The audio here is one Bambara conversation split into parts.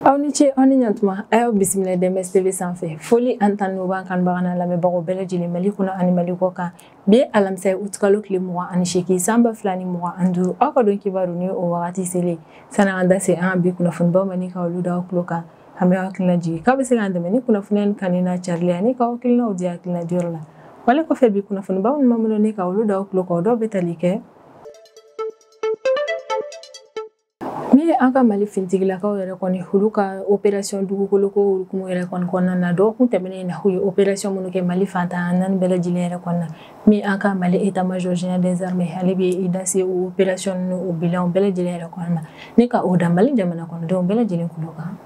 Aw ni ce aw ni ɲantuma a y'aw bisimila DMS TV sanfɛ foli an tan n'o b'an kanubaga n'a lamɛnbagaw bɛɛ lajɛlen Mali kɔnɔ ani Mali kɔ kan bi ye alamisa ye utikalo tile 28 san 2025 aw ka don kibaru ni o wagati selen sani an da se an ka bi kunnafonibaw ma ni ka olu da aw tulo kan an bɛ aw hakilina jigin k'aw bɛ se k'an dɛmɛ ni kunnafoniya nin kanuni n'a carili ani k'aw hakilinaw di hakilina diyɔrɔ la wale kɔfɛ bi kunnafonibaw minnu b'an bolo ni ka olu da aw tulo kan o dɔw bɛ tali kɛ min ye an ka Mali finitigilakaw yɛrɛ kɔni olu ka opération dugukolo ko hukumu yɛrɛ kɔni kɔnɔna na dɔgɔkun tɛmɛnen na u ye opération minnu kɛ Mali fantan naani bɛɛ lajɛlen yɛrɛ kɔnɔna na min an ka Mali état major général des armées ale bɛ i da se o opération ninnu o bilan bɛɛ lajɛlen yɛrɛ kɔnɔna na ni ka o da Mali jamana kɔnɔdenw bɛɛ lajɛlen kulo kan.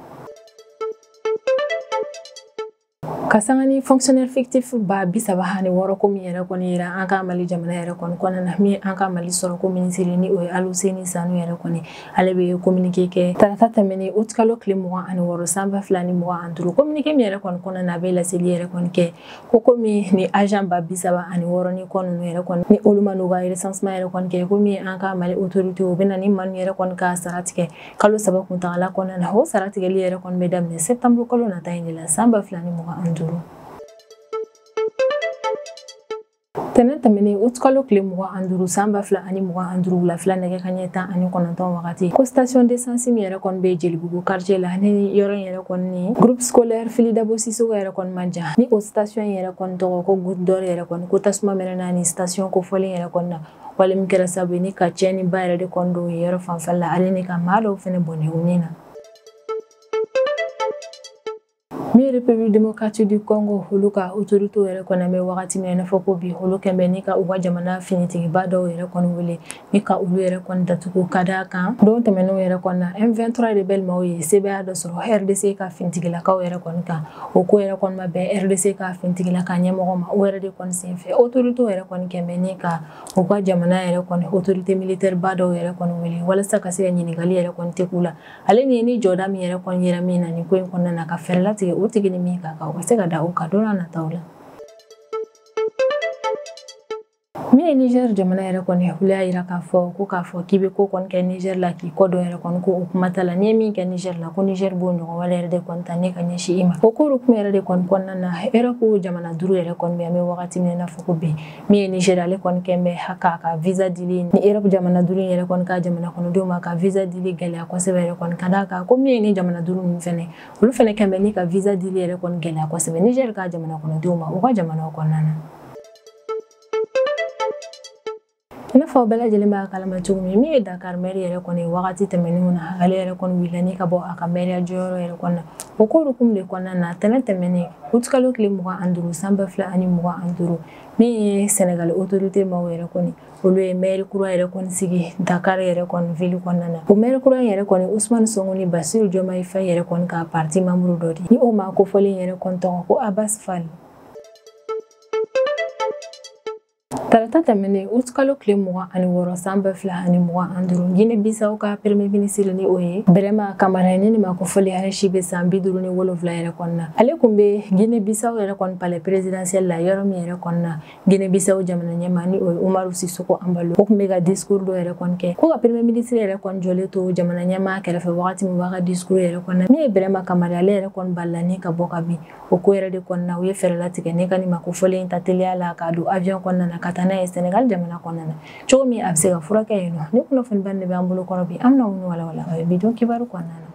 Ka sanga ni fonctionnaire fictif 36 ko min yɛrɛ kɔni yira an ka Mali jamana yɛrɛ kɔni kɔnɔna na min an ka Mali sɔrɔko minisiri ni o ye Aluseni Sanu yɛrɛ kɔni ale bɛ communiqué kɛ tarata tɛmɛnen utikalo tile 26 san 2025 communiqué min yɛrɛ kɔni kɔnɔna na a bɛ laseli yɛrɛ kɔni kɛ ko komi ni agent 36 ni kɔ ninnu yɛrɛ kɔni ni olu ma n'u ka recensement yɛrɛ kɔni kɛ komi an ka Mali autorité u bɛ na ni maa ninnu yɛrɛ kɔni ka sara tigɛ kalo 3 kuntagala kɔnɔna na o sara tigɛli yɛrɛ kɔni bɛ daminɛ septembre kalo nata in de la san 2025. Tɛnɛn tɛmɛnen utikalo tile 25 san 2025 wulafɛla nɛgɛ kanɲɛ 19 wagati ko station d'essence min yɛrɛ kɔni bɛ Jelibugu quartier la ni yɔrɔ in yɛrɛ kɔni ni groupe scolaire Fily Dabo Sissoko yɛrɛ kɔni man jan ni o station in yɛrɛ kɔni tɔgɔ ko Goutte d'Or yɛrɛ kɔni ko tasuma mɛnɛna ni station kofɔlen yɛrɛ kɔni na wale min kɛra sababu ye ni ka tiɲɛniba yɛrɛ de kɔni don yɔrɔ fanfɛla la ale ni ka maa dɔw fɛnɛ bɔnɛ u ni na. Min ye République démocratique du Congo olu ka autorité yɛrɛ kɔni bɛ wagati min na i n'a fɔ ko bi olu kɛn bɛ ni ka u ka jamana finitigiba dɔw yɛrɛ kɔni wele ni ka olu yɛrɛ kɔni datugu ka d'a kan don tɛmɛnenw yɛrɛ kɔni na M23 rebelle maaw ye sebaaya dɔ sɔrɔ RDC ka finitigilakaw yɛrɛ kɔni kan o ko yɛrɛ kɔni ma bɛn RDC ka finitigilaka ɲɛmɔgɔ ma o yɛrɛ de kɔni senfɛ autorité yɛrɛ kɔni kɛn bɛ ni ka u ka jamana yɛrɛ kɔni autorité militaire ba dɔw yɛrɛ kɔni wele walasa ka se ka ɲininkali yɛrɛ kɔni tɛ k'u la ale ni jɔda min yɛrɛ kɔni yɛrɛ min na nin ko in kɔnɔna na ka fɛɛrɛ latigɛ o tigi ni min ka kan o ka se ka da o kan don n'a nataw la. Min ye Niger jamana yɛrɛ kɔni olu y'a yira k'a fɔ ko k'a fɔ k'i bɛ ko kɔni kɛ Niger la k'i kɔ dɔn yɛrɛ kɔni ko o kuma t'a la n'i ye min kɛ Niger la ko Niger b'o ɲɔgɔn wale yɛrɛ de kɔni ta ne ka ɲɛsin i ma o ko hukumu yɛrɛ de kɔni kɔnɔna na Europe jamana 5 yɛrɛ kɔni bɛ an bɛ wagati min na fɔ ko bi min ye Niger ale kɔni kɛn bɛ k'a ka visa dili ni Europe jamana 5 yɛrɛ kɔni ka jamana kɔnɔdenw ma ka visa dili gɛlɛya kosɛbɛ yɛrɛ kɔni ka d'a kan ko min ye ni jamana 5 ninnu fɛnɛ olu fɛnɛ kɛn bɛ ni ka visa dili yɛrɛ kɔni gɛlɛya kosɛbɛ Niger ka jamana kɔnɔdenw ma u ka jamanaw kɔnɔna na. I n'a fɔ bɛɛ lajɛlen b'a kalama cogo min min ye Dakar maire yɛrɛ kɔni wagati tɛmɛnenw na ale yɛrɛ kɔni wulila ni ka bɔ a ka maire jɔyɔrɔ yɛrɛ kɔni na o ko hukumu de kɔnɔna na tɛnɛn tɛmɛnen utikalo tile 25 san 2025 min ye Senegal autorité maaw yɛrɛ kɔni olu ye maire kura yɛrɛ kɔni sigi Dakar yɛrɛ kɔni ville kɔnɔna na o maire kura in yɛrɛ kɔni Ousmane Sonko ni Bassirou Diomaye Faye yɛrɛ kɔni ka parti membre dɔ de ni o maa kofɔlen yɛrɛ kɔni tɔgɔ ko Abbas Fall. Tarata tɛmɛnen utikalo tile 26 san 2025 Guinée Bissau ka premier ministre ni o ye Birama Kamara ni maa kofɔlen ale si bɛ san 57 yɛrɛ kɔnɔna na ale tun bɛ Guinée Bissau yɛrɛ kɔni palais présidentiel la yɔrɔ min yɛrɛ kɔnɔna na Guinée Bissau jamana ɲɛmaa ni o ye Umaru Sissoco Embaló o tun bɛ ka discours dɔ yɛrɛ kɔni kɛ ko ka premier ministre yɛrɛ kɔni jɔlen to jamana ɲɛmaa kɛrɛfɛ wagati min b'a ka discours yɛrɛ kɔnɔna min ye Birama Kamara ale yɛrɛ kɔni balila ni ka bɔ ka bin o ko yɛrɛ de kɔnɔna na u ye fɛɛrɛ latigɛ ne ka nin maa kofɔlen ta teliya la k'a don avion kɔnɔna na ka taa n'a ye Senegal jamana kɔnɔna na cogo min a bɛ se ka furakɛ yen nɔ ni kunnafoniba de b'an bolo kɔrɔ bi an bɛna minnu walawala o ye bi don kibaru kɔnɔna na.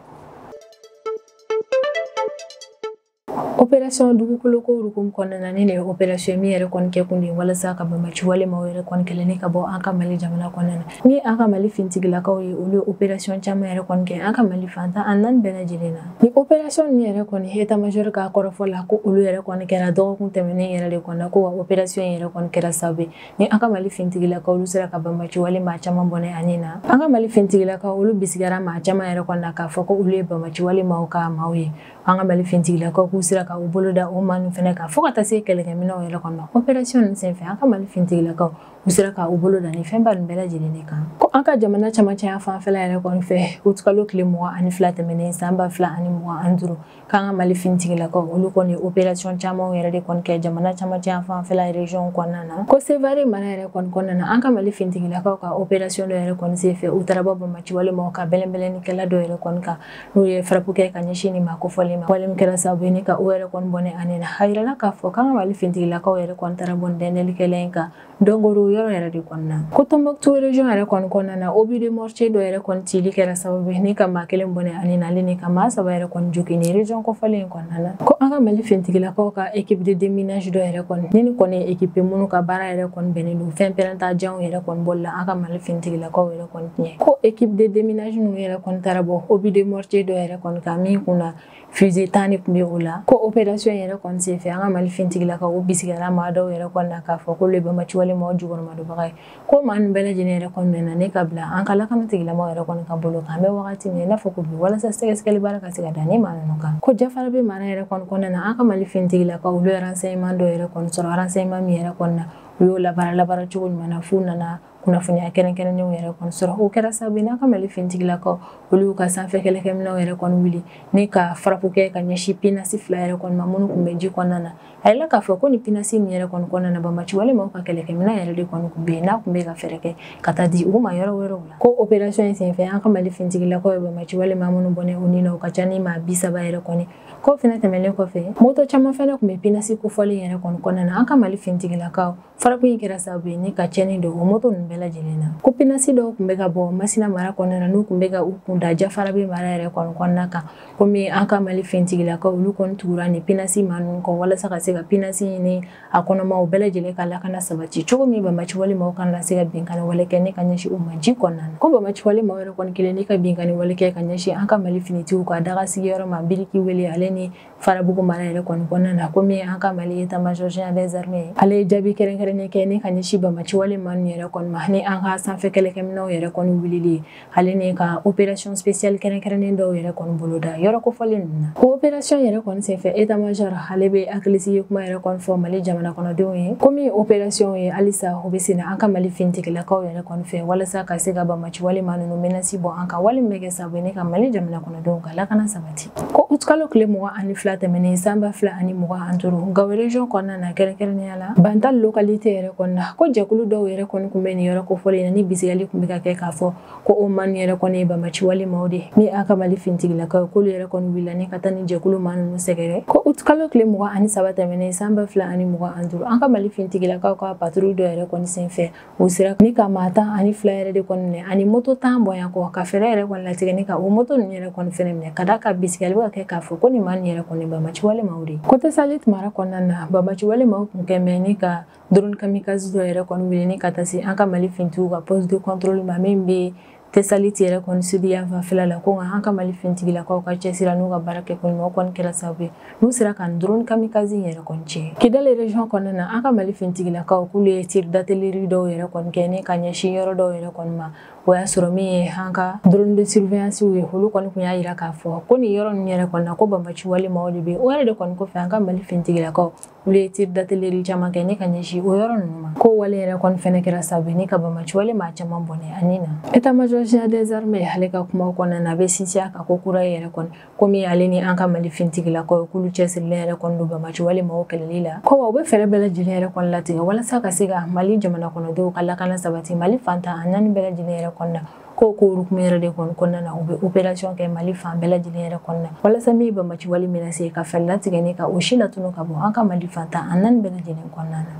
Opération dugukolo ko hukumu kɔnɔna na ni de ye opération min yɛrɛ kɔni kɛ kun de ye walasa ka banbaanci wale maaw yɛrɛ kɔni kɛlɛ ni ka bɔ an ka Mali jamana kɔnɔna na ni an ka Mali finitigilakaw ye olu ye opération caman yɛrɛ kɔni kɛ an ka Mali fantan an naani bɛɛ lajɛlen na ni opération nin yɛrɛ kɔni état major ka kɔrɔfɔ la ko olu yɛrɛ kɔni kɛra dɔgɔkun tɛmɛnen yɛrɛ de kɔnɔ ko wa opération yɛrɛ kɔni kɛra sababu ye ni an ka Mali finitigilakaw olu sera ka banbaanci wale maa caman bɔnɛ ani na an ka Mali finitigilakaw olu bisigara maa caman yɛrɛ kɔni na k'a fɔ ko olu ye banbaanci wale maaw ka maaw ye an ka Mali finitigilakaw k'u sera ka u bolo da o maa ninnu fɛnɛ kan fo ka taa se kɛlɛkɛminɛnw yɛrɛ kɔnɔ. Opération ninnu senfɛ an ka Mali finitigilakaw u sera ka u bolo da ni fɛnba ninnu bɛɛ lajɛlen de kan. Ko an ka jamana camancɛ fanfɛla yɛrɛ kɔni fɛ utikalo tile 22 tɛmɛnen san 2025 k'an ka Mali finitigilakaw olu kɔni opération camanw yɛrɛ de kɔni kɛ jamana camancɛ fanfɛla région kɔnɔna na. Ko Sevare mara yɛrɛ kɔni kɔnɔna na an ka Mali finitigilakaw ka opération dɔ yɛrɛ kɔni senfɛ u taara bɔ bamaci walima ka bɛlɛnbɛlɛnnikɛla dɔ yɛrɛ kɔni kan n'u ye frappe kɛ ka ɲɛsin nin maa kofɔlen ma. Wale min kɛra sababu ye ni ka o yɛrɛ kɔni bɔnɛ ani na. A yirala k'a fɔ k'an ka Mali finitigilakaw yɛrɛ kɔni taara bɔ dɛndɛnnikɛla in kan Dongoro yɔrɔ yɛrɛ de kɔnɔna. Ko Tombouctou région yɛrɛ kɔni kɔnɔna na obus de mortier dɔ yɛrɛ kɔni cili kɛra sababu ye ni ka maa kelen bɔnɛ ani na ale ni ka maa 3 yɛrɛ kɔni jogin ni région kofɔlen in kɔnɔna na. Ko an ka Mali finitigilakaw ka équipe de déminage dɔ yɛrɛ kɔni ni kɔni ye équipe minnu ka baara yɛrɛ kɔni bɛnnen don fɛn pɛrɛnta janw yɛrɛ kɔni bɔli la an ka Mali finitigilakaw yɛrɛ kɔni tiɲɛ. Ko équipe de déminage ninnu yɛrɛ kɔni taara bɔ obus de mortier dɔ yɛrɛ kɔni kan min kunna fusée 10 de tun bɛ o la. Ko opération yɛrɛ kɔni senfɛ an ka Mali finitigilakaw u bisigiyara maa dɔw yɛrɛ kɔni na k'a fɔ k'olu ye bamaci walima jukɔrɔmadonbaga ye. Ko maa ninnu bɛɛ lajɛlen yɛrɛ kɔni minɛna ne ka bila an ka lakanatigilamaw yɛrɛ kɔni ka bolo kan an bɛ wagati min na i n'a fɔ ko bi walasa sɛgɛsɛgɛli baara ka se ka da ni maa ninnu kan. Ko Jafarabe mara yɛrɛ kɔni kɔnɔna na an ka Mali finitigilakaw olu ye renseignement dɔ yɛrɛ kɔni sɔrɔ renseignement min yɛrɛ kɔni na u y'o labaara cogo ɲuman na f'u nana kunnafoniya kɛrɛnkɛrɛnnenw yɛrɛ kɔni sɔrɔ. O kɛra sababu ye n'an ka Mali finitigilakaw olu y'u ka sanfɛ kɛlɛkɛminɛnw yɛrɛ kɔni wuli ni ka frappe kɛ ka ɲɛsin pinasi 2 yɛrɛ kɔni ma minnu tun bɛ ji kɔnɔna na. A yirala k'a fɔ ko nin pinasi nin yɛrɛ kɔni kɔnɔna na bamaci walima u ka kɛlɛkɛminɛn yɛrɛ de kɔni tun bɛ yen n'a tun bɛ ka fɛɛrɛ kɛ ka taa di u ma yɔrɔ wɛrɛw la. Ko opération in senfɛ an ka Mali finitigilakaw ye bamaci walima minnu bɔnɛ u ni na u ka ca ni maa 30 yɛrɛ kɔni. K'o fɛnɛ tɛmɛnen kɔfɛ moto caman fɛnɛ tun bɛ pinasi kofɔlen yɛrɛ kɔni kɔnɔna na an ka Mali finitigilakaw frappe in kɛra sababu ye ni ka tiɲɛni don o moto ninnu bɛɛ lajɛlen na. Ko pinasi dɔw tun bɛ ka bɔ Masina mara kɔnɔna na n'u tun bɛ ka u kun da Jafarabe mara yɛrɛ kɔni kɔnɔna kan komi an ka Mali finitigilakaw olu kɔni tugura ni pinasi maa ninnu kɔ walasa ka se ka pinasi ɲini a kɔnɔmaw bɛɛ lajɛlen ka lakana sabati cogo min bamaci walimaw kana se ka binkanni wale kɛ ne ka ɲɛsin u ma ji kɔnɔna na. Ko bamaci walimaw yɛrɛ kɔni kelen ni ka binkanni wale kɛ ka ɲɛsin an ka Mali finitigiw ka daga sigiyɔrɔ ma Biriki wele ale ni Farabugu mara yɛrɛ kɔni kɔnɔna na komi an ka Mali état-major général des armées ale ye jaabi kɛrɛnkɛrɛnnen kɛ ne ka ɲɛsin bamaci walima ninnu yɛrɛ kɔni ma ni an ka sanfɛ kɛlɛkɛminɛnw yɛrɛ kɔni wulili ale ni ka opération spéciale kɛrɛnkɛrɛnnen dɔw yɛrɛ kɔni boloda yɔrɔ kofɔlen ninnu na. Ko opération yɛrɛ kɔni senfɛ état-major ale bɛ hakilisigi kuma yɛrɛ kɔni fɔ Mali jamana kɔnɔdenw ye komi opération ye halisa o bɛ senna an ka Mali finitigilakaw yɛrɛ kɔni fɛ walasa ka se ka bamaci walima ninnu menace bɔ an kan walima bɛ kɛ sababu ye ne ka Mali jamana kɔnɔdenw ka lakana sabati. Ko utikalo tile 22 tɛmɛnen san 2025 Gao région kɔnɔna na kɛrɛnkɛrɛnnenya la Bantal localité yɛrɛ kɔnɔna na ko jɛkulu dɔw yɛrɛ kɔni tun bɛ nin yɔrɔ kofɔlen na ni bisigiyali tun bɛ ka kɛ k'a fɔ ko o maa ninnu yɛrɛ kɔni ye bamaci walimaw de ni an ka Mali finitigilakaw k'olu yɛrɛ kɔni wulila ni ka taa ni jɛkulu maa ninnu sɛgɛrɛ. Ko utikalo tile 23 tɛmɛnen san 2025 an ka Mali finitigilakaw ka patrouille dɔ yɛrɛ kɔni senfɛ u sera ni ka maa 12 yɛrɛ de kɔni minɛ ani moto 10 bɔɲan kɔ ka fɛɛrɛ yɛrɛ kɔni latigɛ ni ka o moto ninnu yɛrɛ kɔni fɛnɛ minɛ ka d'a kan bisigiyali bɛ ka kɛ k'a fɔ ko nin maa ninnu yɛrɛ kɔni bamaci walimaw de. Ko Tesalit mara kɔnɔna na bamaci walimaw tun kɛ mɛ ni ka drone kamikaze dɔ yɛrɛ kɔni wuli ni ka taa se an ka Mali finitigiw ka poste de contrôle ma min bɛ Tesalit yɛrɛ kɔni sud yan fanfɛla la. Ko nka an ka Mali finitigilakaw ka cɛsiri n'u ka baara kɛ ko ɲuman kɔni kɛra sababu ye n'u sera ka drone kamikaze yɛrɛ kɔni tiɲɛ. Kidali région kɔnɔna na an ka Mali finitigilakaw k'olu ye tir d'artillerie dɔw yɛrɛ kɔni kɛ ni ka ɲɛsin yɔrɔ dɔw yɛrɛ kɔni ma o y'a sɔrɔ min ye an ka drone de surveillance ye olu kɔni tun y'a yira k'a fɔ ko nin yɔrɔ ninnu yɛrɛ kɔni na ko bamaci walimaw de bɛ yen. O yɛrɛ de kɔni kɔfɛ an ka Mali finitigilakaw olu ye tir d'artillerie caman kɛ ni ka ɲɛsin o yɔrɔ ninnu ma. Ko wale yɛrɛ kɔni fɛnɛ kɛra sababu ye ni ka bamaci walima caman bɔnɛ ani na. État-major général des armées ale ka kumaw kɔnɔna na a bɛ sinsin a kan ko kura yɛrɛ kɔni komi ale ni an ka Mali finitigilakaw k'olu cɛsirilen yɛrɛ kɔni don bamaci walimaw kɛlɛli la. Ko wa u bɛ fɛɛrɛ bɛɛ lajɛlen yɛrɛ kɔni latigɛ walasa ka se ka Mali jamana kɔnɔdenw ka lakana sabati Mali fantan a naani bɛɛ lajɛlen yɛrɛ kɔnɔna na. Ko hukumu yɛrɛ de kɔni kɔnɔna na u bɛ opération kɛ Mali fan bɛɛ lajɛlen yɛrɛ kɔnɔna na walasa min ye bamaci wale menace ka fɛɛrɛ latigɛ ni ka o si latunu ka bɔ an ka Mali fantan a naani bɛɛ lajɛlen kɔnɔna na.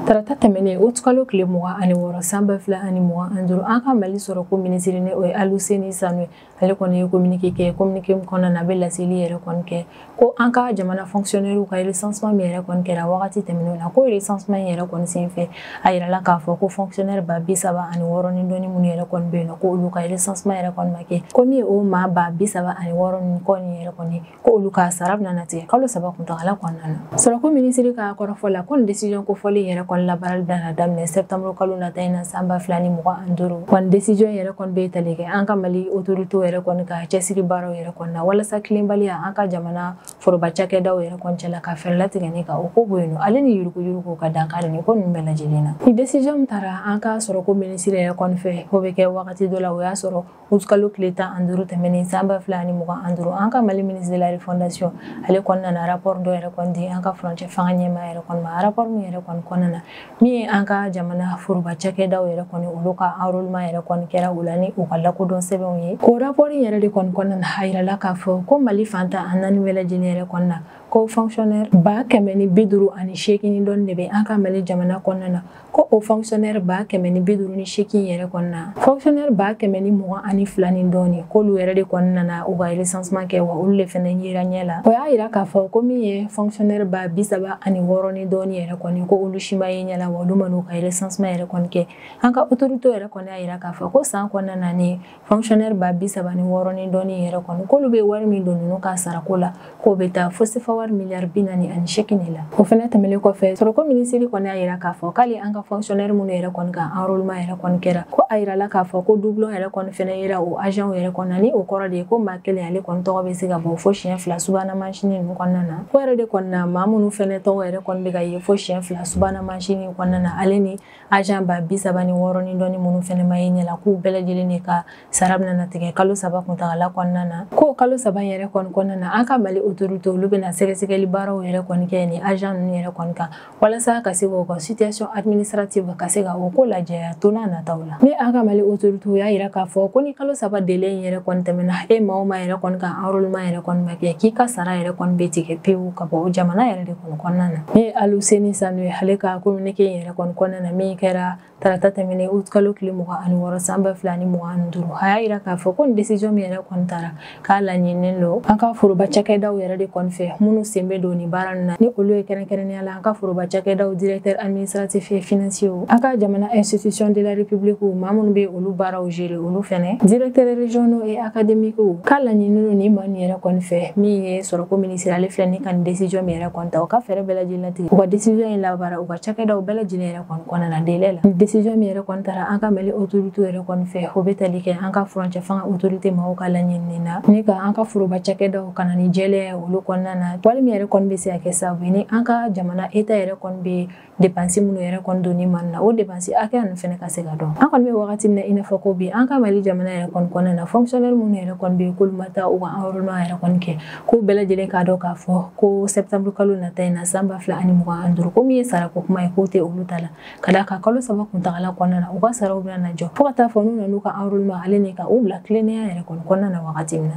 Tarata tɛmɛnen utikalo tile 26 san 2025 an ka Mali sɔrɔ ko minisiri ni o ye Aluseni Sanu ye ale kɔni ye communiqué kɛ communiqué min kɔnɔna na a bɛ laseli yɛrɛ kɔni kɛ ko an ka jamana fonctionnaire ka recensement min yɛrɛ kɔni kɛra wagati tɛmɛnenw na ko recensement in yɛrɛ kɔni senfɛ a yirala k'a fɔ ko fonctionnaire 36 ni dɔɔni minnu yɛrɛ kɔni bɛ yen nɔ ko olu ka recensement yɛrɛ kɔni ma kɛ komi o maa 36 ni kɔ nin yɛrɛ kɔni ko olu ka sara bɛna na tigɛ kalo 3 kuntagala kɔnɔna na. Sɔrɔko minisiri ka kɔrɔfɔ la ko nin décision kofɔlen yɛrɛ yɛrɛ kɔni labaarali bɛna daminɛ septembre kalo nata in na san 2025. Wa nin décision yɛrɛ kɔni bɛ tali kɛ an ka Mali autorité yɛrɛ kɔni ka cɛsiri baaraw yɛrɛ kɔni na walasa tilenbaliya an ka jamana foroba cakɛdaw yɛrɛ kɔni cɛla ka fɛɛrɛ latigɛ ni ka o ko bɔ yen nɔ, ale ni yuruguyurugu ka dankari nin ko ninnu bɛɛ lajɛlen na. Ni décision min taara an ka sɔrɔko minisiri yɛrɛ kɔni fɛ, o bɛ kɛ wagati dɔ la o y'a sɔrɔ août kalo tile 15 tɛmɛnen san 2025, an ka Mali ministre de la refondation ale kɔni nana rapport dɔ yɛrɛ kɔni di an ka furancɛ fanga ɲɛmaa yɛrɛ kɔni ma. Rapport min yɛrɛ kɔni kɔnɔna na, min ye an ka jamana foroba cakɛdaw yɛrɛ kɔni olu ka enrôlement yɛrɛ kɔni kɛra o la ni u ka lakodɔn sɛbɛnw ye. O rapport in yɛrɛ de kɔni kɔnɔna na, a yirala k'a fɔ ko Mali fan 14 bɛɛ lajɛlen yɛrɛ kɔni na, ko fonctionnaire 158 ni dɔɔni de bɛ an ka Mali jamana kɔnɔna na. Ko o fonctionnaire 158 yɛrɛ kɔni na, fonctionnaire 122 ni dɔɔni, k'olu yɛrɛ de kɔni nana u ka recensement kɛ, wa olu de fɛnɛ yera ɲɛ la. O y'a yira k'a fɔ ko min ye fonctionnaire 36 ni dɔɔni yɛrɛ kɔni, ko olu si ma ye ɲɛ la, wa olu ma n'u ka recensement yɛrɛ kɔni kɛ. An ka autorité yɛrɛ kɔni y'a yira k'a fɔ ko san kɔnɔna na ni fonctionnaire 36 ni dɔɔni yɛrɛ kɔni, k'olu bɛ wari min don ninnu ka sarako la, k'o bɛ taa fo sefa wari miliyari 48 de la. O fɛnɛ tɛmɛnen kɔfɛ, sɔrɔko minisiri kɔni y'a yira k'a fɔ k'ale an ka fonctionnaire minnu yɛrɛ kɔni ka enrôlement yɛrɛ kɔni kɛra, ko a yirala k'a fɔ ko doublon yɛrɛ kɔni fɛnɛ yera o agent yɛrɛ kɔni na, ni o kɔrɔ de ye ko maa kelen ale kɔni tɔgɔ bɛ se ka bɔ fo siɲɛ 2 subahana mansin ninnu kɔnɔna na. Ko yɛrɛ de kɔni na, maa minnu fɛnɛ tɔgɔ yɛrɛ kɔni bɛ ka ye fo siɲɛ 2 subahana mansin kɔnɔna na, ale ni agent 36 ni dɔɔni minnu fɛnɛ ma ye ɲɛ la, k'u bɛɛ lajɛlen de ka sara bɛna na tigɛ kalo 3 kuntagala kɔnɔna na. Ko kalo 3 yɛrɛ kɔni kɔnɔna na, an ka Mali autorité olu bɛna sɛgɛsɛgɛli baaraw yɛrɛ kɔni kɛ ni agent ninnu yɛrɛ kɔni kan, walasa ka se k'u ka situation administrative ka se ka o ko lajɛya to n'a nataw la. Ni an ka Mali autorité y'a yira k'a fɔ ko ni kalo 3 délai in yɛrɛ kɔni tɛmɛna, e maa o maa yɛrɛ kɔni ka enrôlement yɛrɛ kɔni ma kɛ, k'i ka sara yɛrɛ kɔni bɛ tigɛ pewu ka bɔ jamana yɛrɛ de kɔni kɔnɔna na. Ni Aluseni Sanu ye, ale ka communiqué in yɛrɛ kɔni kɔnɔna na min kɛra tarata tɛmɛnen août kalo tile 26 san 2025, a y'a yira k'a fɔ ko nin décision min yɛrɛ kɔni taara, k'a laɲininen don an ka foroba cakɛdaw yɛrɛ de kɔni fɛ minnu sen bɛ don nin baara ninnu na, ni olu ye kɛrɛnkɛrɛnnenya la an ka foroba cakɛdaw directeur administratif et financier, an ka jamana institution de la république maa minnu bɛ olu baaraw gérer olu fɛnɛ, directeur régionaux et académique, k'a laɲininen don nin maa ninnu yɛrɛ kɔni fɛ. Min ye sɔrɔko ministre ale filɛ ni ka nin décision min yɛrɛ kɔni ta, u ka fɛɛrɛ bɛɛ lajɛlen latigɛ u ka décision in labaara u ka cakɛdaw bɛɛ lajɛlen yɛrɛ kɔni kɔnɔna na délai la. Décision min yɛrɛ kɔni taara an ka Mali autorité yɛrɛ kɔni fɛ, o bɛ tali kɛ an ka furancɛ fanga autorité maaw ka laɲinini na, ni ka an ka foroba cakɛdaw ka na ni jɛlenya ye olu kɔnɔna na, walima yɛrɛ kɔni bɛ se ka kɛ sababu ye ni an ka jamana état yɛrɛ kɔni bɛ dépense minnu yɛrɛ kɔni don ni man na, o dépense hakɛya ninnu fɛnɛ ka se ka dɔn. An kɔni bɛ wagati min na i n'a fɔ ko bi, an ka Mali jamana yɛrɛ kɔni kɔnɔna na, fonctionnaire minnu yɛrɛ kɔni bɛ yen k'olu ma taa u ka enrôlement yɛrɛ kɔni kɛ, k'u bɛɛ lajɛlen k'a dɔn k'a fɔ ko septembre kalo nata in na san 2025, ko min ye sarako kuma ye k'o tɛ olu ta la, ka d'a kan kalo 3 kuntagala kɔnɔna na u ka saraw bɛna na jɔ, fo ka taa fɔ n'u nan'u ka enrôlement ale ni ka u bila tilennenya yɛrɛ kɔni kɔnɔna na wagati min na.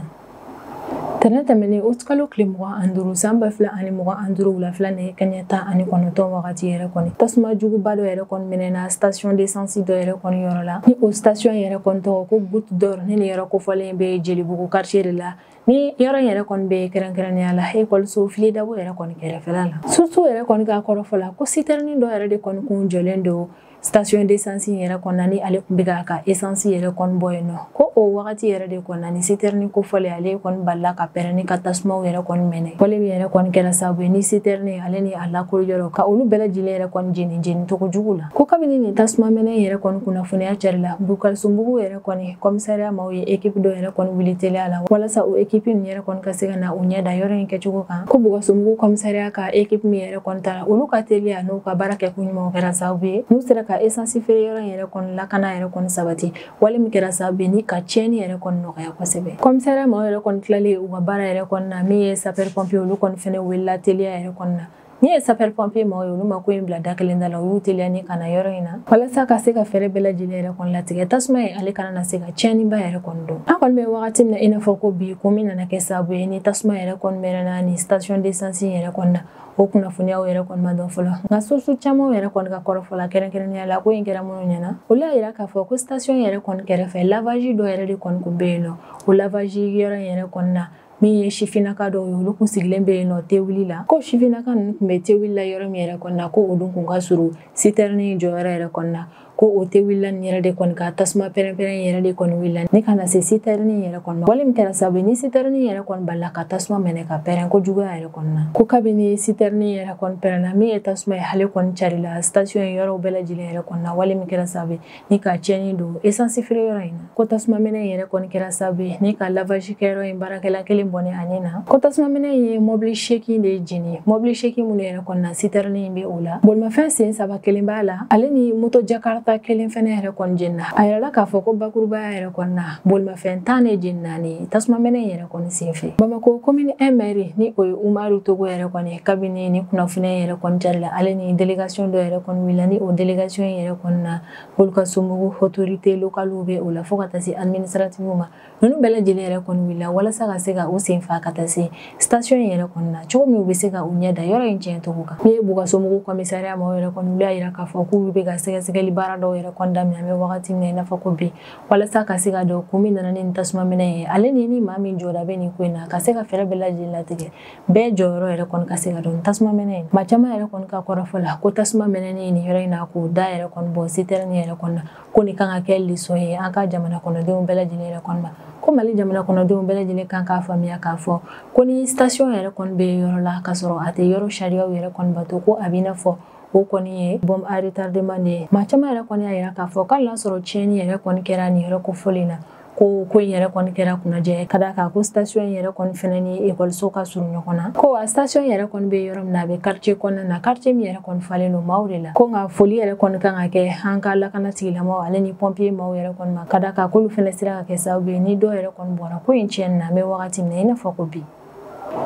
Tɛnɛn tɛmɛnen août kalo tile 25 san 2025 wulafɛla nɛgɛ kanɲɛ 19 wagati yɛrɛ kɔni, tasuma juguba dɔ yɛrɛ kɔni minɛna station d'essence dɔ yɛrɛ kɔni yɔrɔ la, ni o station yɛrɛ kɔni tɔgɔ ko Goutte d'Or, ni nin yɔrɔ kofɔlen bɛ Jelibugu quartier de la. Ni yɔrɔ in yɛrɛ kɔni bɛ kɛrɛnkɛrɛnnenya la ekɔliso Filidabo yɛrɛ kɔni kɛrɛfɛla la. Surtout yɛrɛ kɔni ka kɔrɔfɔ la ko citerne dɔ yɛrɛ de kɔni kun jɔlen don station d'essence yɛrɛ kɔnɔna, ni ale tun bɛ k'a ka essence yɛrɛ kɔni bɔ yen nɔ, ko o wagati yɛrɛ de kɔnɔna ni citerne kofɔlen ale kɔni balila ka pɛrɛn ni ka tasumaw yɛrɛ kɔni mɛnɛ, wale min yɛrɛ kɔni kɛra sababu ye ni citerne ale ni a lakori yɔrɔ ka olu bɛɛ lajɛlen yɛrɛ kɔni jeni cogo jugu la. Ko kabini nin tasuma mɛnɛ yɛrɛ kɔni kunnafoniya carila, Bukarisunbugu yɛrɛ kɔni commissariat maaw ye équipe dɔ yɛrɛ kɔni wuli teliya la walasa o équipe nin yɛrɛ kɔni ka se ka na u ɲɛ da yɔrɔ in kɛcogo kan. Ko Bukarisunbugu commissariat ka équipe min yɛrɛ kɔni taara, olu ka teliya n'u ka baara kɛko ɲuman kɛra sababu ye n'u sera ka essence feere yɔrɔ in yɛrɛ kɔni lakana yɛrɛ kɔni sabati, wale min kɛra sababu ye ni ka tiɲɛni yɛrɛ kɔni nɔgɔya kosɛbɛ. Commissariat maaw yɛrɛ kɔni tilalen u ka baara yɛrɛ kɔni na, min ye sapeur pompier olu kɔni fɛnɛ welela teliya yɛrɛ kɔni na. Ni ye sapeur pompier maaw ye, olu ma ko in bila da kelen da la, u y'u teliya ni ka na yɔrɔ in na walasa ka se ka fɛɛrɛ bɛɛ lajɛlen yɛrɛ kɔni latigɛ tasuma ye ale kana na se ka tiɲɛniba yɛrɛ kɔni don. An kɔni bɛ wagati min na i n'a fɔ ko bi, ko min nana kɛ sababu ye ni tasuma yɛrɛ kɔni mɛnna ni station d'essence yɛrɛ kɔni na, o kunnafoniyaw yɛrɛ kɔni ma dɔn fɔlɔ. Nka source caman yɛrɛ kɔni ka kɔrɔfɔ la kɛrɛnkɛrɛnnenya la ko in kɛra minnu ɲɛna, olu y'a yira k'a fɔ ko station yɛrɛ kɔni kɛrɛfɛ lavage dɔ yɛrɛ de kɔni kun bɛ yen nɔ. O lavage yɔrɔ in yɛrɛ kɔni na, min ye sifinnaka dɔw ye, olu kun sigilen bɛ yen nɔ tewuli la. Ko sifinnaka ninnu tun bɛ tewuli la yɔrɔ min yɛrɛ kɔni na, ko olu kun ka surun citerne jɔyɔrɔ yɛrɛ kɔni na. ko o tɛ wulila nin yɛrɛ de kɔni ka tasuma pɛrɛn-pɛrɛn yɛrɛ de kɔni wulila ni ka na se citerne yɛrɛ kɔni ma. Wale min kɛra sababu ye ni citerne yɛrɛ kɔni balila ka tasuma minɛ ka pɛrɛn ko juguya yɛrɛ kɔni na. Ko kabini citerne yɛrɛ kɔni pɛrɛnna, min ye tasuma ye ale kɔni carila station yɔrɔw bɛɛ lajɛlen yɛrɛ kɔni na. Wale min kɛra sababu ye ni ka tiɲɛni don essence feere yɔrɔ in na. Ko tasuma minɛ yɛrɛ kɔni kɛra sababu ye ni ka lavage kɛyɔrɔ in baarakɛla kelen bɔnɛ a ɲɛ na. Ko tasuma minɛ ye mobili 8 de jeni, mobili 8 minnu yɛrɛ kɔni na citerne in bɛ o la. Bolimafɛn sen 3 kelen b'a la, ale ni moto Jakarta kelen fɛnɛ yɛrɛ kɔni jenina. A yirala k'a fɔ ko bakurubaya yɛrɛ kɔni na bolimafɛn 10 de jenina ni tasuma minɛ yɛrɛ kɔni senfɛ. Bamako commune 1 maire ni o ye Umaru Togo yɛrɛ kɔni, kabini ni kunnafoniya yɛrɛ kɔni carila, ale ni délégation dɔ yɛrɛ kɔni wulila ni o délégation yɛrɛ kɔni na olu ka somɔgɔw autorité locale bɛ o la fo ka taa se administrative ma. Ninnu bɛɛ lajɛlen yɛrɛ kɔni wulila walasa ka se ka u sen fa ka taa se station yɛrɛ kɔni na cogo min u bɛ se ka u ɲɛ da yɔrɔ in tiɲɛ cogo kan. Min ye Bukasomugu commissariat maaw yɛrɛ kɔni, olu y'a yira k'a fɔ k'u bɛ ka sɛgɛsɛgɛli baara dɔw yɛrɛ kɔni daminɛ an bɛ wagati min na i n'a fɔ ko bi, walasa ka se ka dɔn kun min nana ni nin tasuma minɛ ye, ale ni maa min jɔda bɛ nin ko in na, ka se ka fɛɛrɛ bɛɛ lajɛlen latigɛ bɛɛ jɔyɔrɔ yɛrɛ kɔni ka se ka dɔn tasuma minɛ in. Maa caman yɛrɛ kɔni ka kɔrɔfɔ la ko tasuma mɛnɛni nin yɔrɔ in na k'o da yɛrɛ kɔni bɔ citerne yɛrɛ kɔni na, ko nin kan ka kɛ leçon ye an ka jamana kɔnɔdenw bɛɛ lajɛlen yɛrɛ kɔni ma. Ko Mali jamana kɔnɔdenw bɛɛ lajɛlen kan k'a faamuya k'a fɔ ko ni station yɛrɛ kɔni bɛ yɔrɔ la k'a sɔrɔ a tɛ yɔrɔ sariyaw yɛrɛ kɔni bato, ko a b'i n'a fɔ o kɔni ye bombe à retardement de ye. Maa caman yɛrɛ kɔni y'a yira k'a fɔ k'ale n'a sɔrɔ tiɲɛni yɛrɛ kɔni kɛra nin yɔrɔ kofɔlen na, ko in yɛrɛ kɔni kɛra kunnajɛ ka d'a kan ko station yɛrɛ kɔni fɛnɛ ni ekɔliso ka surun ɲɔgɔn na. Ko wa station yɛrɛ kɔni bɛ yɔrɔ min na, a bɛ quartier kɔnɔna na, quartier min yɛrɛ kɔni falen don maaw de la. Ko nka foli yɛrɛ kɔni kan ka kɛ an ka lakana tigilamaaw ale ni pompier maaw yɛrɛ kɔni ma, ka d'a kan k'olu fɛnɛ sera ka kɛ sababu ye ni dɔw yɛrɛ kɔni bɔra ko in tiɲɛni na an bɛ wagati min na i n'a fɔ ko bi.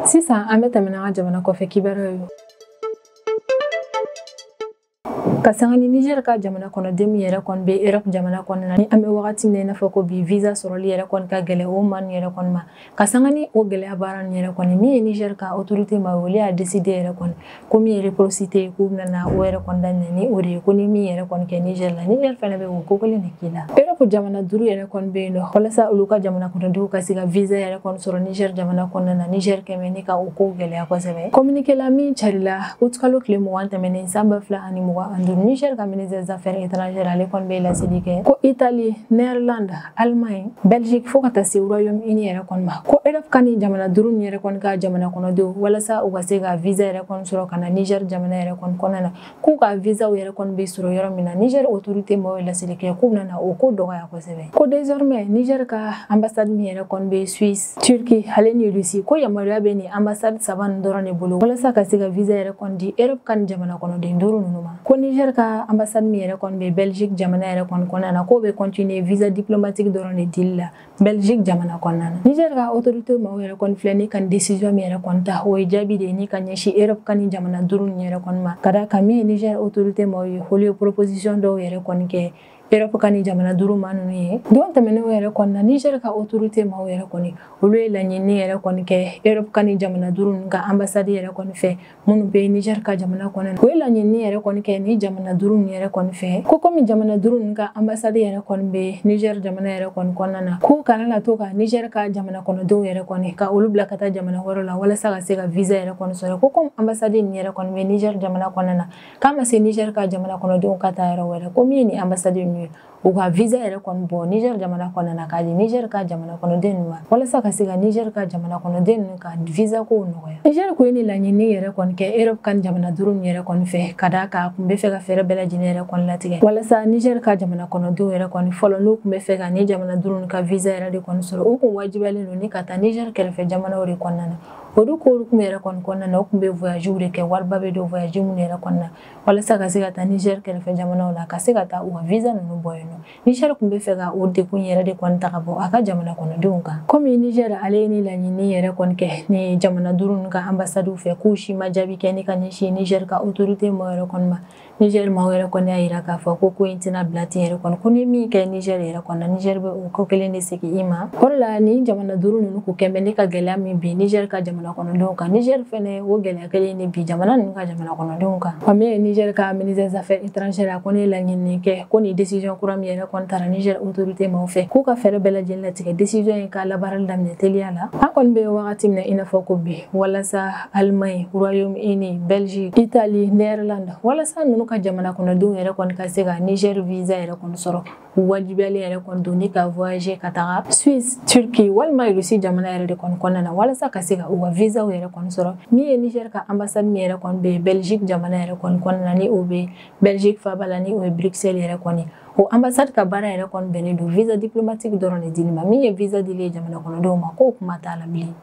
Sisan an bɛ tɛmɛ n'an ka jamana kɔfɛ kibaruyaw ye. Ka sanga ni Niger ka jamana kɔnɔden min yɛrɛ kɔni bɛ Europe jamana kɔnɔna na, ni an bɛ wagati min na i n'a fɔ ko bi visa sɔrɔli yɛrɛ kɔni ka gɛlɛn o maa ninnu yɛrɛ kɔni ma. Ka sanga ni o gɛlɛya baara ninnu yɛrɛ kɔni, min ye Niger ka autorité ma olu y'a décidé yɛrɛ kɔni ko min ye réciprocité k'u bɛna na o yɛrɛ kɔni daminɛ ni o de ye, ko ni min yɛrɛ kɔni kɛ Niger la, Niger fɛnɛ bɛ o ko kelen de k'i la. Europe jamana 5 yɛrɛ kɔni bɛ yen nɔ walasa olu ka jamana kɔnɔdenw ka se ka visa yɛrɛ kɔni sɔrɔ Niger jamana kɔnɔna na, Niger kɛmɛ ni ka o kow gɛlɛya kosɛbɛ. Communiqué la min carila août kalo tile 20 tɛmɛnen san 2025, Niger ka ministre des affaires étrangères ale kɔni bɛ laseli kɛ ko Italie, Néerlande, Allemagne, Belgique fo ka taa se Royaume-Uni yɛrɛ kɔni ma, ko Europe ka ni jamana 5 yɛrɛ kɔni ka jamana kɔnɔdenw walasa u ka se ka visa yɛrɛ kɔni sɔrɔ ka na Niger jamana yɛrɛ kɔni kɔnɔna na, k'u ka visaw yɛrɛ kɔni bɛ sɔrɔ yɔrɔ min na. Niger autorité maaw ye laseli kɛ k'u bɛna na o ko dɔgɔya kosɛbɛ. Ko désormais Niger ka ambassade min yɛrɛ kɔni bɛ Suisse, Turquie ale ni Russie, ko yamaruya bɛ nin ambassade 3 nin dɔrɔn de bolo walasa ka se ka visa yɛrɛ kɔni di Europe ka ni jamana kɔnɔden 5 ninnu ma. Ko Niger ka ambassade min yɛrɛ kɔni bɛ Belgique jamana yɛrɛ kɔni kɔnɔna na, k'o bɛ continuer visa diplomatique dɔrɔn de dili la Belgique jamana kɔnɔna na. Niger ka autorité maaw yɛrɛ kɔni filɛ ni ka décision min yɛrɛ kɔni ta, o ye jaabi de ye ni ka ɲɛsin Europe ka ni jamana 5 ninnu yɛrɛ kɔni ma, ka d'a kan min ye Niger autorité maaw ye, olu ye proposition dɔw yɛrɛ kɔni kɛ Europe ka ni jamana 5 maa ninnu ye. Don tɛmɛnenw yɛrɛ kɔni na, Niger ka autorité maaw yɛrɛ kɔni olu ye laɲini yɛrɛ kɔni kɛ Europe ka ni jamana 5 ninnu ka ambassade yɛrɛ kɔni fɛ minnu bɛ Niger ka jamana kɔnɔ. U ye laɲini yɛrɛ kɔni kɛ ni jamana 5 ninnu yɛrɛ kɔni fɛ, ko komi jamana 5 ninnu ka ambassade yɛrɛ kɔni bɛ Niger jamana yɛrɛ kɔni kɔnɔna na, k'u kana na to ka Niger ka jamana kɔnɔdenw yɛrɛ kɔni ka olu bila ka taa jamana wɛrɛw la walasa ka se ka visa yɛrɛ kɔni sɔrɔ. Ko komi ambassade nin yɛrɛ kɔni bɛ Niger jamana kɔnɔna na, k'a ma se Niger ka jamana kɔnɔdenw ka taa yɔrɔ wɛrɛ, ko min ye ni ambassade ninnu ye u ka visa yɛrɛ kɔni bɔ Niger jamana kɔnɔna na k'a di Niger ka jamana kɔnɔden ninnu ma walasa ka se ka Niger ka jamana kɔnɔden ninnu ka visa kow nɔgɔya. Niger ko ye ni laɲini yɛrɛ kɔni kɛ Europe ka jamana 5 ninnu yɛrɛ kɔni fɛ, ka d'a kan a kun bɛ fɛ ka fɛɛrɛ bɛɛ lajɛlen yɛrɛ kɔni latigɛ walasa Niger ka jamana kɔnɔdenw yɛrɛ kɔni fɔlɔ n'u kun bɛ fɛ ka ni jamana 5 ninnu ka visa yɛrɛ de kɔni sɔrɔ, u kun wajibiyalen don ni ka taa Niger kɛrɛfɛ jamanaw de kɔnɔna na. Olu ko kun yɛrɛ kɔni kɔnɔna na, u kun bɛ voyage de kɛ, wariba bɛ don voyage minnu yɛrɛ kɔni na walasa ka se ka taa Niger kɛrɛfɛ jamanaw la ka se ka taa u ka visa ninnu bɔ yen nɔ. Niger kun bɛ fɛ ka o degun yɛrɛ de kɔni ta ka bɔ a ka jamana kɔnɔdenw kan. Komi Niger ale ye ni laɲini yɛrɛ kɔni kɛ ni jamana 5 ninnu ka ambassade fɛ, k'u si ma jaabi kɛ ni ka ɲɛsin Niger ka autorité maaw yɛrɛ kɔni ma. Niger maaw yɛrɛ kɔni y'a yira k'a fɔ ko in tɛna bila ten yɛrɛ kɔni, ko ni min kɛ Niger yɛrɛ kɔni na, Niger bɛ o ko kelen de segin i ma. O de la ni jamana 5 ninnu kun kɛn bɛ ne ka gɛlɛya min bin Niger ka jamana jamana kɔnɔdenw kan. Niger fɛnɛ o gɛlɛya kelen ni bi jamana ninnu ka jamana kɔnɔdenw kan. Wa min ye Niger ka ministre des affaires étrangères, a ko ne laɲini kɛ ko ni décision kura min yɛrɛ kɔni tara Niger autorité maaw fɛ, k'u ka fɛɛrɛ bɛɛ lajɛlen latigɛ décision in ka labaarali daminɛ teliya la. An kɔni bɛ wagati min na i n'a fɔ ko bi, walasa Allemagne, Royaume-Uni, Belgique, Italie, Néerlande, walasa ninnu ka jamana kɔnɔdenw yɛrɛ kɔni ka se ka Niger visa yɛrɛ kɔni sɔrɔ, wajibiyalen yɛrɛ kɔni don ni ka voyager ka taga Suisse, Turquie walima Russie jamana yɛrɛ de kɔni kɔnɔna na, walasa ka se ka u ka visaw yɛrɛ kɔni sɔrɔ. Min ye Niger ka ambassade min yɛrɛ kɔni bɛ Belgique jamana yɛrɛ kɔni kɔnɔna na, ni o bɛ Belgique faaba la, ni o ye Bruxelles yɛrɛ kɔni, o ambassade ka baara yɛrɛ kɔni bɛnnen don visa diplomatique dɔrɔn de dili ma. Min ye visa dili ye jamana kɔnɔdenw ma, k'o kuma t'a la bilen.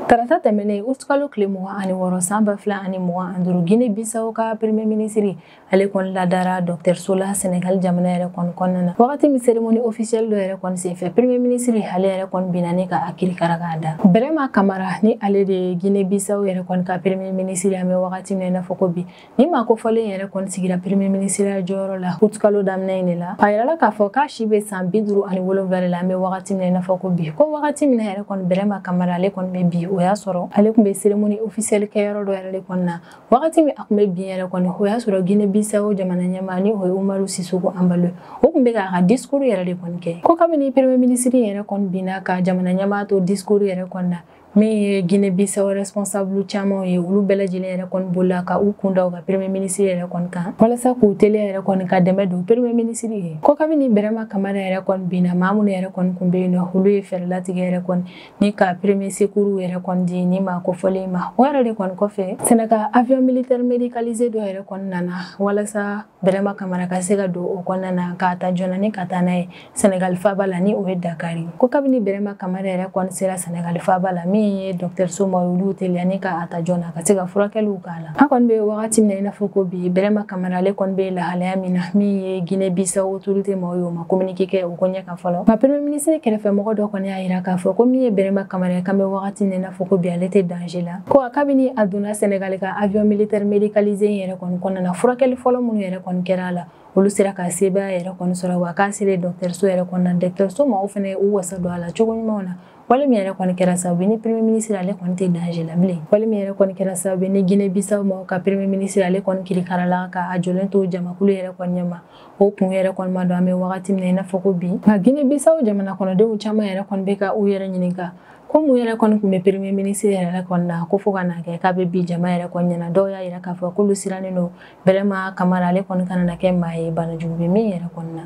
Tarata tɛmɛnen, utukalo tile 26 san 2025, Guinée Bissau ka premier ministre ale kɔni ladara dɔgɔtɔrɔso la Senegal jamana yɛrɛ kɔni kɔnɔna na. Wagati min cérémonie officielle dɔ yɛrɛ kɔni senfɛ, premier ministre ale yɛrɛ kɔni binna ni ka a kirikara k'a da. Birama Kamara ni ale de ye Guinée Bissau yɛrɛ kɔni ka premier ministre, an bɛ wagati min na i n'a fɔ ko bi, ni maa kofɔlen yɛrɛ kɔni sigira premier ministre jɔyɔrɔ la utukalo daminɛ in de la. A yirala k'a fɔ k'a si bɛ san 57 de la, an bɛ wagati min na i n'a fɔ ko bi. Ko wagati min na yɛrɛ kɔni Birama Kamara ale kɔni bɛ bi, o y'a sɔrɔ ale tun bɛ cérémonie officielle kɛyɔrɔ dɔ yɛrɛ de kɔni na. Wagati min a tun bɛ bin yɛrɛ kɔni, o y'a sɔrɔ Guinée Bissau jamana ɲɛmaa, ni o ye Umaru Sissoco Embaló, o tun bɛ k'a ka discours yɛrɛ de kɔni kɛ. Ko kabini premier ministre yɛrɛ kɔni binna ka jamana ɲɛmaa to discours yɛrɛ kɔni na, min ye Guinée Bissau responsable caman ye, olu bɛɛ lajɛlen yɛrɛ kɔni bolila ka u kun da u ka premier ministre yɛrɛ kɔni kan, walasa k'u teliya yɛrɛ kɔni ka dɛmɛ don premier ministre ye. Ko kabini Birama Kamara yɛrɛ kɔni binna, maa minnu yɛrɛ kɔni kun bɛ yen nɔ, olu ye fɛɛrɛ latigɛ yɛrɛ kɔni ni ka premier secours yɛrɛ kɔni di ni maa kofɔlen ma. O yɛrɛ de kɔni kɔfɛ, Sénégal avion militaire médicalisé dɔ yɛrɛ kɔni nana walasa Birama Kamara ka se ka don o kɔnɔna na k'a ta joona ni ka taa n'a ye Sénégal faaba la, ni o ye Dakar ye. Ko kabini Birama Kamara yɛrɛ kɔni sera Sénégal faaba la, min ye dɔgɔtɔrɔso ma, olu teliya ni k'a ta joona ka se ka furakɛliw k'a la. An kɔni bɛ wagati min na i n'a fɔ ko bi, Birama Kamara ale kɔni bɛ lahalaya min na, min ye Guinée Bissau autorité maaw ye, o ma communiqué kɛ o ko ɲɛ kan fɔlɔ. Nka premier ministre kɛrɛfɛmɔgɔ dɔ kɔni y'a yira k'a fɔ ko min ye Birama Kamara ye, k'an bɛ wagati min na i n'a fɔ ko bi, ale tɛ danger la. Ko kabini a donna Sénégal ka avion militaire médicalisé in yɛrɛ kɔni kɔnɔna na, furakɛli fɔlɔ minnu yɛrɛ kɔni kɛra a la, olu sera ka sebaaya yɛrɛ kɔni sɔrɔ, wa k'a selen dɔgɔtɔrɔso yɛrɛ kɔni na, dɔgɔtɔrɔso maaw fɛnɛ u wasa don a la cogo ɲumanw na. Wale min yɛrɛ kɔni kɛra sababu ni premier ministre ale kɔni tɛ danger la bilen. Wale min yɛrɛ kɔni kɛra sababu ni Guinée Bissau maaw ka premier ministre ale kɔni kirikarala ka a jɔlen to jamakulu yɛrɛ kɔni ɲɛma, o kun yɛrɛ kɔni ma don an bɛ wagati min na i n'a fɔ ko bi. Nka Guinée Bissau jamana kɔnɔdenw caman yɛrɛ kɔni bɛ ka u yɛrɛ ɲininka ko mun yɛrɛ kɔni tun bɛ premier ministre yɛrɛ kɔni na, ko fo ka n'a kɛ k'a bɛ bi jama yɛrɛ kɔni ɲɛna. Dɔw y'a yira k'a fɔ k'olu sirannen don Birama Kamara ale kɔni kana na kɛ maa ye banajugu bɛ min yɛrɛ kɔni na.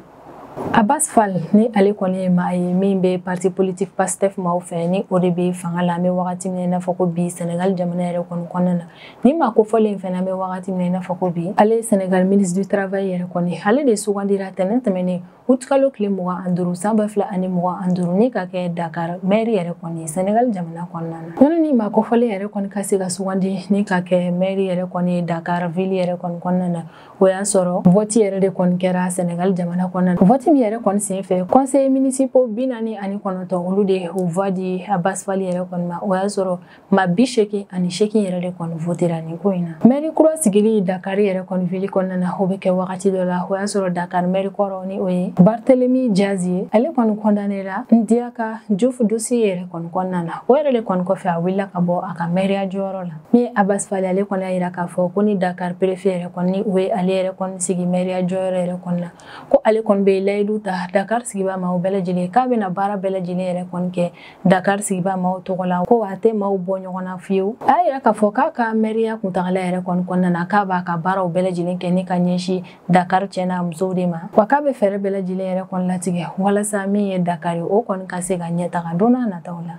Abbas Fall ni ale kɔni ye maa ye min bɛ parti politique PASTEF maaw fɛ, ni o de bɛ fanga la an bɛ wagati min na i n'a fɔ ko bi Sénégal jamana yɛrɛ kɔni kɔnɔna na. Ni maa kofɔlen in fɛnɛ, an bɛ wagati min na i n'a fɔ ko bi, ale ye Sénégal ministre du travail yɛrɛ kɔni, ale de sugandira tɛnɛn tɛmɛnen utukalo tile 25 san 2025 ni ka kɛ Dakar maire yɛrɛ kɔni Sénégal jamana kɔnɔna na. Yɔrɔ ni maa kofɔlen yɛrɛ kɔni ka se ka sugandi ni ka kɛ maire yɛrɛ kɔni Dakar ville yɛrɛ kɔni kɔnɔna na, o y'a sɔrɔ vote yɛrɛ de kɔni kɛra Sénégal jamana kɔnɔna na. Vote min yɛrɛ kɔni senfɛ, conseil municipal 49 olu de o voix di Abbas Fall yɛrɛ kɔni ma. O y'a sɔrɔ maa 88 yɛrɛ de kɔni votera nin ko in na. Maire kura sigili Dakar yɛrɛ kɔni ville kɔnɔna na, o bɛ kɛ wagati dɔ la, o y'a sɔrɔ Dakar maire kɔrɔ, ni o ye Barthélemy Diaz ye, ale kɔni condamné la Ndiaka Diouf dossier yɛrɛ kɔni kɔnɔna na. O yɛrɛ de kɔni kɔfɛ, a wulila ka bɔ a ka maire jɔyɔrɔ la. Min ye Abbas Fall, ale kɔni y'a yira k'a fɔ ko ni Dakar préfet yɛrɛ kɔni, o ye ale yɛrɛ kɔni sigi maire jɔyɔrɔ yɛrɛ kɔni na, ko ale kɔni bɛ layidu ta Dakar sigibaa maaw bɛɛ lajɛlen k'a bɛna baara bɛɛ lajɛlen yɛrɛ kɔni kɛ Dakar sigibaa maaw tɔgɔ la, ko a tɛ maaw bɔ ɲɔgɔn na fiyewu. A y'a yira k'a fɔ k'a ka maire kuntagala yɛrɛ kɔni kɔnɔna na, k'a b'a ka baaraw bɛɛ lajɛlen kɛ ni ka ɲɛsin Dakar cɛ n'a musow de ma, wa k'a bɛ fɛɛrɛ bɛɛ lajɛlen yɛrɛ kɔni latigɛ walasa min ye Dakar ye, o kɔni ka se ka ɲɛtaga don n'a nataw la.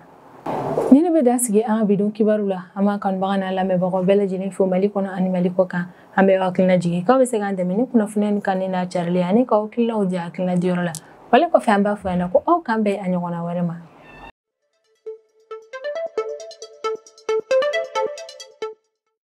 Ni ne bɛ da sigi an ka bidon kibaru la, an b'an kanubaga n'a lamɛnbagaw bɛɛ lajɛlen fo Mali kɔnɔ ani Mali kɔ kan. An bɛ hakilina jigin k'aw bɛ se k'an dɛmɛ ni kunnafoniya ni kanni n'a carili ani k'aw hakilinaw di hakilina diyɔrɔ la. Wale kɔfɛ, an b'a fɔ ɲɛna ko aw k'an bɛn a ɲɔgɔnna wɛrɛ ma.